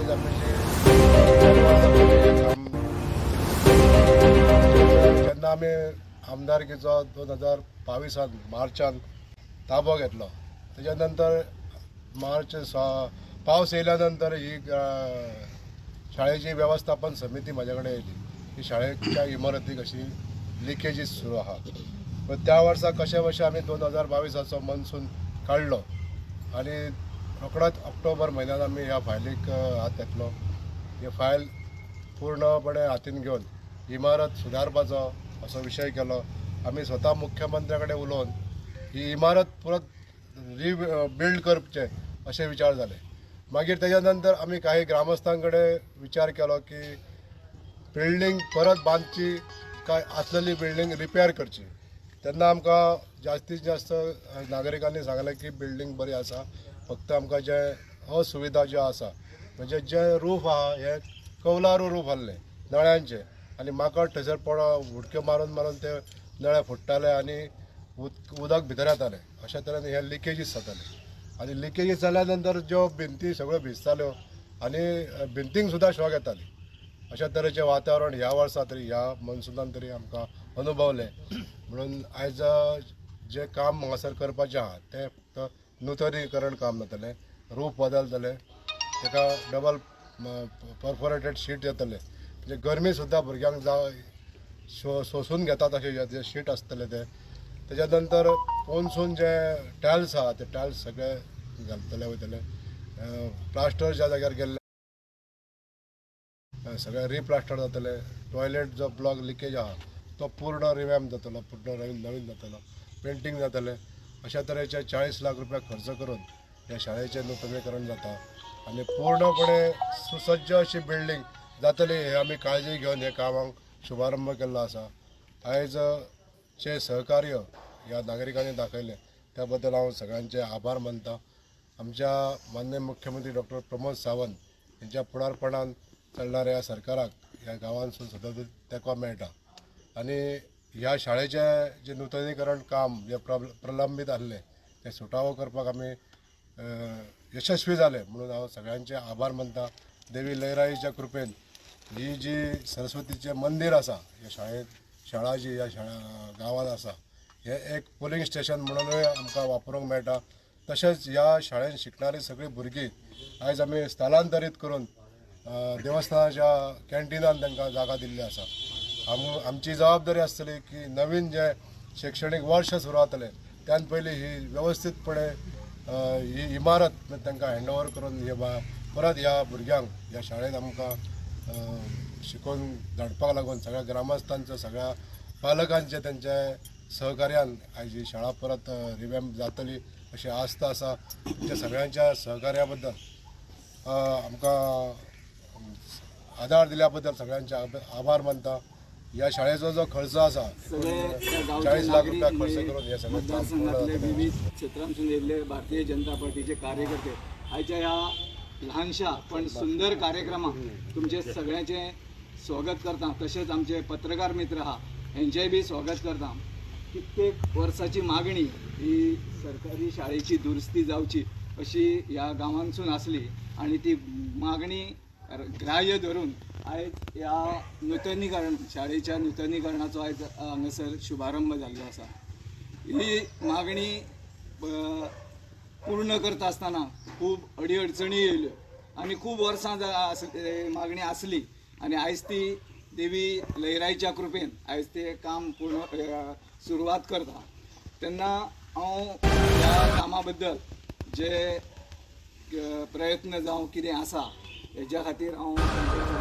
आयज आमी जी काम जेन्ना आमी आमदारकीचो 2022 मार्चान ताबो घेतलो, तेच्या नंतर मार्च पावस येयल्या नंतर ही शाळेची वेवस्थापन समिती म्हाज्या कडेन येयली की शाळेच्या इमारतीक अशी लिकेजीस सुरू आहा. पण त्या वर्सा कशें कशें आमी 2022 मनसून काडलो आनी रोखडोच ऑक्टोबर म्हयन्यान आमी ह्या फायलीक हात घातलो. ही फायल पूर्णपणे हातीन घेवन इमारत सुदारपाचो असो विशय केलो. आमी स्वता मुख्यमंत्र्या कडेन उलोवन ही इमारत परत रिबिल्ड करचें अशें विचार जाले. मागीर तेच्या नंतर आमी काही ग्रामस्थां कडेन विचार केलो की बिल्डींग परत बांदची काय आसलेली बिल्डींग रिपेर करची. तेन्ना आमकां जास्तीत जास्त नागरिकांनी सांगलें की बिल्डींग बरी आसा, फक्त आमकां जे असुविधा ज्यो आसा म्हणजे जे रूफ आहा हे कौलारू रूफ आहले नळ्यांचे आनी माकड थंयसर पडो उडक्यो मारून मारून ते नळे फुट्टाले आनी उदक भितर येतालें. अशा तरेन हे लिकेजीस जाताले आनी लिकेजीस जाल्या नंतर ज्यो भिंती सगळ्यो भिजताल्यो आनी भिंतींक सुद्दां शॉक येताली. अशा तरेचें वातावरण ह्या वर्सा तरी ह्या मनसुनान तरी आमकां अनुभवलें. म्हणून आयज जें काम हांगासर करपाचें आहा तें फक्त नुतनीकरण काम जातलें, रूप बदलतलें, ताका डबल परफोरेटेड शीट जातलें, म्हणजे गरमी सुद्दां भुरग्यांक जावं सोसून घेतात अशें जे शीट आसतले ते. तेच्या नंतर पोनसून जे टायल्स आहा ते टायल्स सगळे घालतले वयतले, प्लास्टर ज्या जाग्यार गेल्ले सगळे रिप्लास्टर जातले, टॉयलेट जो ब्लॉक लिकेज आहा तो पूर्ण रिवॅम्प जातलो, पूर्ण नवीन नवीन जातलो, पेंटींग जातलें. अशा तरेचे 40 लाख रुपया खर्च करून ह्या शाळेचें नुतनीकरण जाता आनी पूर्णपणे सुसज्ज अशी बिल्डींग जातली हे आमी काळजी घेवन हे कामाक शुभारंभ केल्लो आसा. आयज जे सहकार्य ह्या नागरिकांनी दाखयलें त्या बद्दल हांव सगळ्यांचे आभार मानता. आमच्या माननीय मुख्यमंत्री डॉक्टर प्रमोद सावंत यांच्या फुडारपणान चलणाऱ्या ह्या सरकाराक ह्या गांवांसून सतत तेंको मेळटा आनी ह्या शाळेचें जें नुतनीकरण काम जें प्रलंबीत आसलें तें सुटावो करपाक आमी यशस्वी जाले म्हणून हांव सगळ्यांचे आभार मानता. देवी लयराईच्या कृपेन ही जी सरस्वतीचें मंदीर आसा ह्या शाळेंत, शाळा जी ह्या शाळा गांवांत आसा हें एक पोलिंग स्टेशन म्हणूनय आमकां वापरूंक मेळटा. तशेंच ह्या शाळेंत शिकणारी सगळीं भुरगीं आयज आमी स्थलांतरीत करून देवस्थानाच्या कॅन्टिनान तांकां जागा दिल्ली आसा. आमची जबाबदारी आसतली की नवीन जें शैक्षणीक वर्ष सुरू जातलें त्यान पयलीं ही वेवस्थीतपणे ही इमारत तांकां हँड ओवर करून हे परत ह्या भुरग्यांक ह्या शाळेंत आमकां शिकोवन धाडपाक लागून सगळ्या ग्रामस्थांचो सगळ्या पालकांचे तेंच्या सहकार्यान आयज ही शाळा परत रिवॅम्प जातली अशी आस्त आसा. तुमच्या सगळ्यांच्या सहकार्या बद्दल आमकां आदार दिल्या बद्दल सगळ्यांचे आभार मानता. ह्या शाळेचो जो खर्च आसा 40 लाख रुपया खर्च करून हे सगळें काम पूर्ण मतदारसंघातले जातलें. विविध क्षेत्रांतून येयल्ले भारतीय जनता पार्टीचे कार्यकर्ते आयच्या ह्या ल्हानशा पण सुंदर कार्यक्रमाक तुमचे सगळ्यांचे स्वागत करता. तशेंच आमचे पत्रकार मित्र आहा हेंचेय बी स्वागत करता. कित्येक वर्साची मागणी ही सरकारी शाळेची दुरुस्ती जावची अशी ह्या गांवांतसून आसली आनी ती मागणी ग्राह्य धरून आयज ह्या नुतनीकरण शाळेच्या नुतनीकरणाचो आयज हांगासर शुभारंभ जाल्लो आसा. ही मागणी पूर्ण करता आसतना खूब अडी अडचणी येयल्यो आनी खूब वर्सां मागणी आसली आनी आयज ती देवी लयराईच्या कृपेन आयज ते काम पूर्ण सुरवात करता. तेन्ना हांव ह्या कामा बद्दल जे प्रयत्न जावं कितें आसा हेज्या खातीर हांव तांचे